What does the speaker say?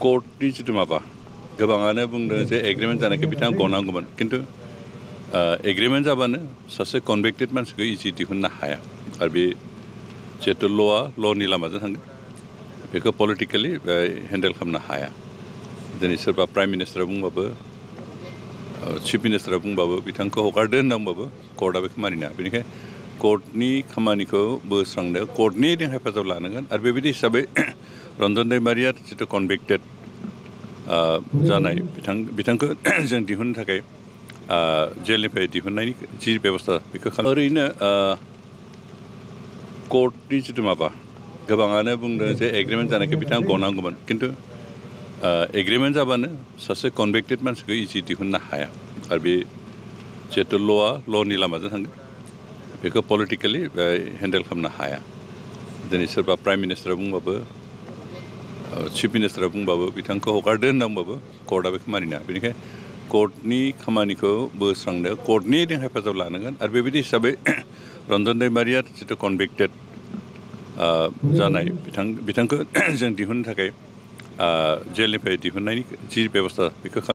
कोर्टनि जिथु माबा गोबाङानो बुंदों जे एग्रिमेन्ट जानायखौ बिथाङा गनांगौमोन खिन्थु एग्रिमेन्ट जाबानो सासे कनभिक्टेड मानसिखौ इजि दिहुननो हाया आरो बे जिहेतु ल'नि लामाजों थांगोन बेखौ पलिटिकेलि हेन्डेल खालामनो हाया दिनै सोरबा प्राइम मिनिस्टारा बुंबाबो चिफ मिनिस्टारा बुंबाबो बिथांखौ हगारदो होनना बुंबाबो कर्टआ बेखौ मानिनो हाया बेनिखायनो कर्टनि खामानिखौ बोस्रांनो कर्टनि हेफाजाब लानांगोन आरो बेबायदि हिसाबै रन्जन दैमारिया जिथु कनभिक्टेड जानाय बिथांखौ जों दिहुननो थाखाय जेलनिफ्राय दिहुननायनि जि बेबस्था बेखौ ओरैनो कर्टनि जिथु माबा गोबाङानो बुंदों जे एग्रिमेन्ट जानायखौ बिथाङा गनांगौमोन खिन्थु एग्रिमेन्ट जाबानो सासे कनभिक्टेड मानसिखौ इजि दिहुननो हाया आरो बे जिहेतु ल'नि लामाजों थांगोन बेखौ पलिटिकेलि हेन्डेल खालामनो हाया दिनै सोरबा प्राइम मिनिस्टारा बुंबाबो चिफ मिनिस्टारा बुंबाबो बिथांखौ हगारदो होनना बुंबाबो कर्टआ बेखौ मानिनो हाया बेनिखायनो कर्टनि खामानिखौ बोस्रांनो कर्टनि हेफाजाब लानांगोन आरो बेबायदि हिसाबै रन्जन दैमारिया जिथु कनभिक्टेड जानाय बिथांखौ जों दिहुननो थाखाय जेलनिफ्राय दिहुननायनि जि बेबस्था बेखौ